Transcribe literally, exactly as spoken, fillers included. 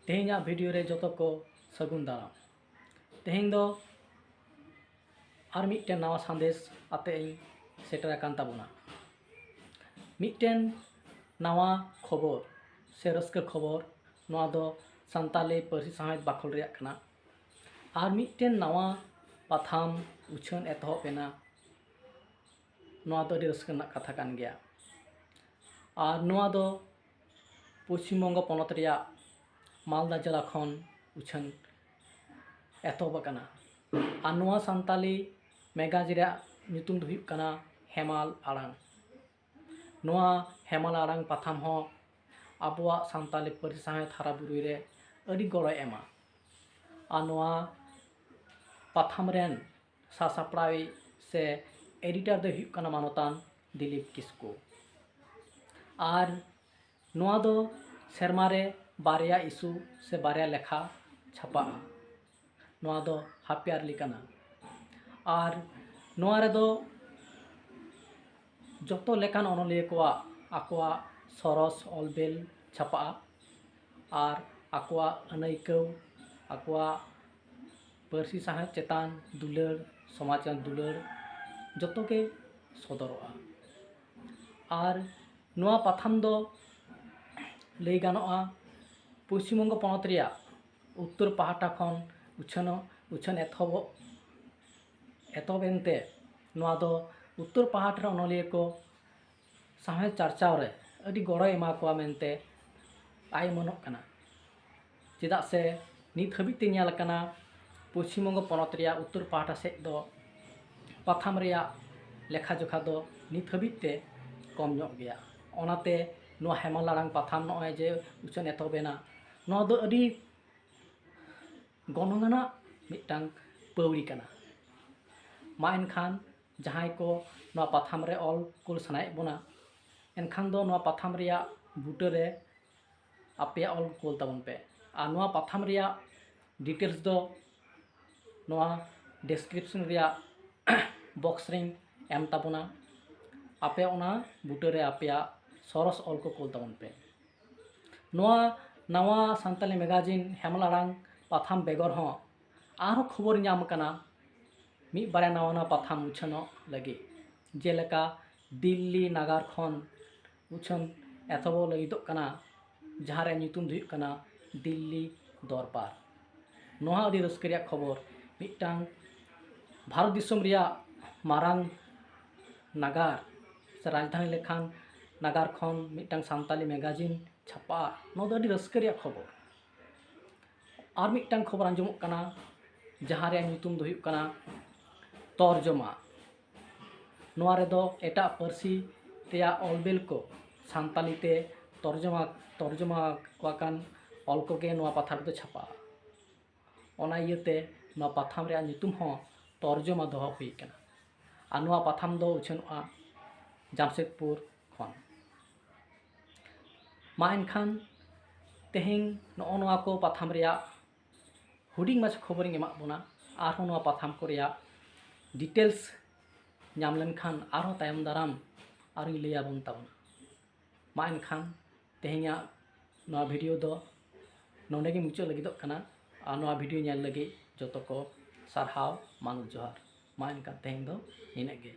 ᱛᱮᱦᱮᱧᱟᱜ ᱵᱷᱤᱰᱤᱭᱳ ᱨᱮ ᱡᱚᱛᱚ ᱠᱚ ᱥᱟᱹᱜᱩᱱ ᱫᱟᱨᱟᱢ᱾ ᱛᱮᱦᱮᱧ ᱫᱚ ᱟᱨ ᱢᱤᱫᱴᱮᱱ ᱱᱟᱣᱟ ᱥᱟᱸᱫᱮᱥ ᱟᱛᱮ ᱤᱧ ᱥᱮᱴᱮᱨ ᱟᱠᱟᱱ ᱛᱟᱵᱚᱱᱟ᱾ ᱢᱤᱫᱴᱮᱱ ᱱᱟᱣᱟ ᱠᱷᱚᱵᱚᱨ ᱥᱮ ᱨᱟᱹᱥᱠᱟᱹ ᱠᱷᱚᱵᱚᱨ, ᱱᱚᱣᱟ ᱫᱚ ᱥᱟᱱᱛᱟᱞᱤ ᱯᱟᱹᱨᱥᱤ ᱥᱟᱶᱦᱮᱫ ᱵᱟᱠᱷᱳᱞ ᱨᱮᱭᱟᱜ ᱠᱟᱱᱟ᱾ ᱟᱨ ᱢᱤᱫᱴᱮᱱ ᱱᱟᱣᱟ ᱯᱟᱛᱷᱟᱢ ᱩᱪᱷᱟᱹᱱ ᱮᱛᱚᱦᱚᱵ ᱮᱱᱟ, ᱱᱚᱣᱟ ᱫᱚ ᱟᱹᱰᱤ ᱨᱟᱹᱥᱠᱟᱹ ᱨᱮᱱᱟᱜ ᱠᱟᱛᱷᱟ ᱠᱟᱱ ᱜᱮᱭᱟ᱾ ᱟᱨ ᱱᱚᱣᱟ ᱫᱚ ᱯᱚᱪᱷᱤᱢ ᱵᱚᱝᱜᱚ ᱯᱚᱱᱚᱛ ᱨᱮᱭᱟᱜ ᱢᱟᱞᱫᱟ ᱡᱮᱞᱟ ᱠᱷᱚᱱ ᱩᱪᱷᱟᱹᱱ ᱮᱛᱚᱦᱚᱵ ᱟᱠᱟᱱᱟ᱾ ᱟᱨ ᱱᱚᱣᱟ ᱥᱟᱱᱛᱟᱞᱤ ᱢᱮᱜᱟᱡᱤᱱ ᱨᱮᱭᱟᱜ ᱧᱩᱛᱩᱢ ᱫᱚ ᱦᱩᱭᱩᱜ ᱠᱟᱱᱟ ᱦᱮᱢᱟᱞ ᱟᱲᱟᱝ᱾ ᱱᱚᱣᱟ ᱦᱮᱢᱟᱞ ᱟᱲᱟᱝ ᱯᱟᱛᱷᱟᱢ ᱦᱚᱸ ᱟᱵᱚᱣᱟᱜ ᱥᱟᱱᱛᱟᱞᱤ ᱯᱟᱹᱨᱥᱤ ᱥᱟᱶᱦᱮᱫ ᱦᱟᱨᱟ ᱵᱩᱨᱩᱭ ᱨᱮ ᱟᱹᱰᱤ ᱜᱚᱲᱚᱭ ᱮᱢᱟ᱾ ᱟᱨ ᱱᱚᱣᱟ ᱯᱟᱛᱷᱟᱢ ᱨᱮᱱ ᱥᱟᱥᱟᱯᱲᱟᱣᱤᱡ ᱥᱮ ᱮᱰᱤᱴᱚᱨ ᱫᱚᱭ ᱦᱩᱭᱩᱜ ᱠᱟᱱᱟ ᱢᱟᱱᱚᱛᱟᱱ ᱫᱤᱞᱤᱯ ᱠᱤᱥᱠᱩ᱾ ᱟᱨ ᱱᱚᱣᱟ ᱫᱚ ᱥᱮᱨᱢᱟ ᱨᱮ ᱵᱟᱨᱭᱟ ᱤᱥᱩ ᱥᱮ ᱵᱟᱨᱭᱟ ᱞᱮᱠᱷᱟ ᱪᱷᱟᱯᱟᱜᱼᱟ᱾ ᱱᱚᱣᱟ ᱫᱚ ᱦᱟᱯ ᱭᱟᱨᱞᱤ ᱠᱟᱱᱟ᱾ ᱟᱨ ᱱᱚᱣᱟ ᱨᱮᱫᱚ ᱡᱚᱛᱚ ᱞᱮᱠᱟᱱ ᱚᱱᱚᱞᱤᱭᱟᱹ ᱠᱚᱣᱟᱜ ᱟᱠᱚᱣᱟᱜ ᱥᱚᱨᱚᱥ ᱚᱞᱵᱮᱞ ᱪᱷᱟᱯᱟᱜᱼᱟ᱾ ᱟᱨ ᱟᱠᱚᱣᱟᱜ ᱟᱹᱱᱟᱹᱭᱠᱟᱹᱣ, ᱟᱠᱚᱣᱟᱜ ᱯᱟᱹᱨᱥᱤ ᱥᱟᱶᱦᱮᱫ ᱪᱮᱛᱟᱱ ᱫᱩᱞᱟᱹᱲ, ᱥᱚᱢᱟᱡᱽ ᱨᱮᱱᱟᱜ ᱫᱩᱞᱟᱹᱲ, ᱡᱚᱛᱚ ᱜᱮ ᱥᱚᱫᱚᱨᱚᱜᱼᱟ᱾ ᱟᱨ ᱱᱚᱣᱟ ᱯᱟᱛᱷᱟᱢ ᱫᱚ ᱞᱟᱹᱭ ᱜᱟᱱᱚᱜᱼᱟ ᱯᱚᱪᱷᱤᱢ ᱵᱚᱝᱜᱚ ᱯᱚᱱᱚᱛ ᱨᱮᱭᱟᱜ ᱩᱛᱛᱚᱨ ᱯᱟᱦᱴᱟ ᱠᱷᱚᱱ ᱩᱪᱷᱟᱹᱱᱚᱜ, ᱩᱪᱷᱟᱹᱱ ᱮᱛᱚᱦᱚᱵᱚᱜ, ᱮᱛᱚᱦᱚᱵ ᱮᱱᱛᱮ ᱱᱚᱣᱟ ᱫᱚ ᱩᱛᱛᱚᱨ ᱯᱟᱦᱴᱟ ᱨᱮᱱ ᱚᱱᱚᱞᱤᱭᱟᱹ ᱠᱚ ᱥᱟᱶᱦᱮᱫ ᱪᱟᱨᱪᱟᱣ ᱨᱮ ᱟᱹᱰᱤ ᱜᱚᱲᱚᱭ ᱮᱢᱟ ᱠᱚᱣᱟ ᱢᱮᱱᱛᱮ ᱟᱭ ᱩᱢᱟᱹᱱᱚᱜ ᱠᱟᱱᱟ᱾ ᱪᱮᱫᱟᱜ ᱥᱮ ᱱᱤᱛ ᱦᱟᱹᱵᱤᱡ ᱛᱮ ᱧᱮᱞ ᱟᱠᱟᱱᱟ, ᱯᱚᱪᱷᱤᱢ ᱵᱚᱝᱜᱚ ᱯᱚᱱᱚᱛ ᱨᱮᱭᱟᱜ ᱩᱛᱛᱚᱨ ᱯᱟᱦᱴᱟ ᱥᱮᱫ ᱫᱚ ᱯᱟᱛᱷᱟᱢ ᱨᱮᱭᱟᱜ ᱞᱮᱠᱷᱟ ᱡᱚᱠᱷᱟ ᱫᱚ ᱱᱤᱛ ᱦᱟᱹᱵᱤᱡ ᱛᱮ ᱠᱚᱢ ᱧᱚᱜ ᱜᱮᱭᱟ᱾ ᱚᱱᱟᱛᱮ ᱱᱚᱣᱟ ᱦᱮᱢᱟᱞ ᱟᱲᱟᱝ ᱯᱟᱛᱷᱟᱢ ᱱᱚᱜᱼᱚᱭ ᱡᱮ ᱩᱪᱷᱟᱹᱱ ᱮᱛᱚᱦᱚᱵ ᱮᱱᱟ, ᱱᱚᱣᱟ ᱫᱚ ᱟᱹᱰᱤ ᱜᱚᱱᱚᱝ ᱟᱱᱟᱜ ᱢᱤᱫᱴᱟᱝ ᱯᱟᱹᱣᱲᱤ ᱠᱟᱱᱟ᱾ ᱢᱟ ᱮᱱᱠᱷᱟᱱ ᱡᱟᱦᱟᱸᱭ ᱠᱚ ᱱᱚᱣᱟ ᱯᱟᱛᱷᱟᱢ ᱨᱮ ᱚᱞ ᱠᱩᱞ ᱥᱟᱱᱟᱭᱮᱫ ᱵᱚᱱᱟ, ᱮᱱᱠᱷᱟᱱ ᱫᱚ ᱱᱚᱣᱟ ᱯᱟᱛᱷᱟᱢ ᱨᱮᱭᱟᱜ ᱵᱩᱴᱟᱹ ᱨᱮ ᱟᱯᱮᱭᱟᱜ ᱚᱞ ᱠᱩᱞ ᱛᱟᱵᱚᱱ ᱯᱮ᱾ ᱟᱨ ᱱᱚᱣᱟ ᱯᱟᱛᱷᱟᱢ ᱨᱮᱭᱟᱜ ᱰᱤᱴᱮᱞᱥ ᱫᱚ ᱱᱚᱣᱟ ᱰᱮᱥᱠᱨᱤᱯᱥᱚᱱ ᱨᱮᱭᱟᱜ ᱵᱚᱠᱥ ᱨᱤᱧ ᱮᱢ ᱛᱟᱵᱚᱱᱟ᱾ ᱟᱯᱮ ᱚᱱᱟ ᱵᱩᱴᱟᱹ ᱨᱮ ᱟᱯᱮᱭᱟᱜ ᱥᱚᱨᱚᱥ ᱚᱞ ᱠᱚ ᱠᱩᱞ ᱛᱟᱵᱚᱱ ᱯᱮ᱾ ᱱᱚᱣᱟ ᱱᱟᱣᱟ ᱥᱟᱱᱛᱟᱞᱤ ᱢᱮᱜᱟᱡᱤᱱ ᱦᱮᱢᱟᱞ ᱟᱲᱟᱝ ᱯᱟᱛᱷᱟᱢ ᱵᱮᱜᱚᱨ ᱦᱚᱸ ᱟᱨᱦᱚᱸ ᱠᱷᱚᱵᱚᱨ ᱧᱟᱢ ᱟᱠᱟᱱᱟ ᱢᱤᱫ ᱵᱟᱨᱭᱟ ᱱᱟᱣᱟ ᱱᱟᱣᱟ ᱯᱟᱛᱷᱟᱢ ᱩᱪᱷᱟᱹᱱᱚᱜ ᱞᱟᱹᱜᱤᱫ, ᱡᱮᱞᱮᱠᱟ ᱫᱤᱞᱞᱤ ᱱᱟᱜᱟᱨ ᱠᱷᱚᱱ ᱩᱪᱷᱟᱹᱱ ᱮᱛᱚᱦᱚᱵᱚᱜ ᱞᱟᱹᱜᱤᱫᱚᱜ ᱠᱟᱱᱟ, ᱡᱟᱦᱟᱸ ᱨᱮᱭᱟᱜ ᱧᱩᱛᱩᱢ ᱫᱚ ᱦᱩᱭᱩᱜ ᱠᱟᱱᱟ ᱫᱤᱞᱞᱤ ᱫᱚᱨᱵᱟᱨ᱾ ᱱᱚᱣᱟ ᱟᱹᱰᱤ ᱨᱟᱹᱥᱠᱟᱹ ᱨᱮᱭᱟᱜ ᱠᱷᱚᱵᱚᱨ, ᱢᱤᱫᱴᱟᱝ ᱵᱷᱟᱨᱚᱛ ᱫᱤᱥᱚᱢ ᱨᱮᱭᱟᱜ ᱢᱟᱨᱟᱝ ᱱᱟᱜᱟᱨ ᱥᱮ ᱨᱟᱡᱽᱫᱷᱟᱱᱤ ᱞᱮᱠᱟᱱ ᱱᱟᱜᱟᱨ ᱠᱷᱚᱱ ᱢᱤᱫᱴᱟᱝ ᱥᱟᱱᱛᱟᱞᱤ ᱢᱮᱜᱟᱡᱤᱱ ᱪᱷᱟᱯᱟᱜᱼᱟ, ᱱᱚᱣᱟ ᱫᱚ ᱟᱹᱰᱤ ᱨᱟᱹᱥᱠᱟᱹ ᱨᱮᱭᱟᱜ ᱠᱷᱚᱵᱚᱨ᱾ ᱟᱨ ᱢᱤᱫᱴᱟᱝ ᱠᱷᱚᱵᱚᱨ ᱟᱸᱡᱚᱢᱚᱜ ᱠᱟᱱᱟ, ᱡᱟᱦᱟᱸ ᱨᱮᱭᱟᱜ ᱧᱩᱛᱩᱢ ᱫᱚ ᱦᱩᱭᱩᱜ ᱠᱟᱱᱟ ᱛᱚᱨᱡᱚᱢᱟ᱾ ᱱᱚᱣᱟ ᱨᱮᱫᱚ ᱮᱴᱟᱜ ᱯᱟᱹᱨᱥᱤ ᱨᱮᱭᱟᱜ ᱚᱞ ᱵᱮᱞ ᱠᱚ ᱥᱟᱱᱛᱟᱞᱤ ᱛᱮ ᱛᱚᱨᱡᱚᱢᱟ, ᱛᱚᱨᱡᱚᱢᱟ ᱟᱠᱟᱱ ᱚᱞ ᱠᱚᱜᱮ ᱱᱚᱣᱟ ᱯᱟᱛᱷᱟᱢ ᱨᱮᱫᱚ ᱪᱷᱟᱯᱟᱜᱼᱟ᱾ ᱚᱱᱟ ᱤᱭᱟᱹᱛᱮ ᱱᱚᱣᱟ ᱯᱟᱛᱷᱟᱢ ᱨᱮᱭᱟᱜ ᱧᱩᱛᱩᱢ ᱦᱚᱸ ᱛᱚᱨᱡᱚᱢᱟ ᱫᱚᱦᱚ ᱦᱩᱭ ᱟᱠᱟᱱᱟ᱾ ᱟᱨ ᱱᱚᱣᱟ ᱯᱟᱛᱷᱟᱢ ᱫᱚ ᱩᱪᱷᱟᱹᱱᱚᱜᱼᱟ ᱡᱟᱢᱥᱮᱫᱽᱯᱩᱨ ᱠᱷᱚᱱ᱾ ᱢᱟ ᱮᱱᱠᱷᱟᱱ ᱛᱮᱦᱮᱧ ᱱᱚᱜᱼᱚ ᱱᱚᱣᱟ ᱠᱚ ᱯᱟᱛᱷᱟᱢ ᱨᱮᱭᱟᱜ ᱦᱩᱰᱤᱧ ᱢᱟᱪᱷᱟ ᱠᱷᱚᱵᱚᱨᱤᱧ ᱮᱢᱟᱜ ᱵᱚᱱᱟ᱾ ᱟᱨᱦᱚᱸ ᱱᱚᱣᱟ ᱯᱟᱛᱷᱟᱢ ᱠᱚ ᱨᱮᱭᱟᱜ details ᱧᱟᱢ ᱞᱮᱱᱠᱷᱟᱱ ᱟᱨᱦᱚᱸ ᱛᱟᱭᱚᱢ ᱫᱟᱨᱟᱢ ᱟᱨᱦᱚᱸᱧ ᱞᱟᱹᱭ ᱟᱵᱚᱱ ᱛᱟᱵᱚᱱᱟ᱾ ᱢᱟ ᱮᱱᱠᱷᱟᱱ ᱛᱮᱦᱮᱧᱟᱜ ᱱᱚᱣᱟ video ᱫᱚ ᱱᱚᱰᱮ ᱜᱮ ᱢᱩᱪᱟᱹᱫ ᱞᱟᱹᱜᱤᱫᱚᱜ ᱠᱟᱱᱟ᱾ ᱟᱨ ᱱᱚᱣᱟ video ᱧᱮᱞ ᱞᱟᱹᱜᱤᱫ ᱡᱚᱛᱚ ᱠᱚ ᱥᱟᱨᱦᱟᱣ, ᱢᱟᱱᱚᱛ, ᱡᱚᱦᱟᱨ᱾ ᱢᱟ ᱮᱱᱠᱷᱟᱱ ᱛᱮᱦᱮᱧ ᱫᱚ ᱱᱤᱱᱟᱹᱜ ᱜᱮ᱾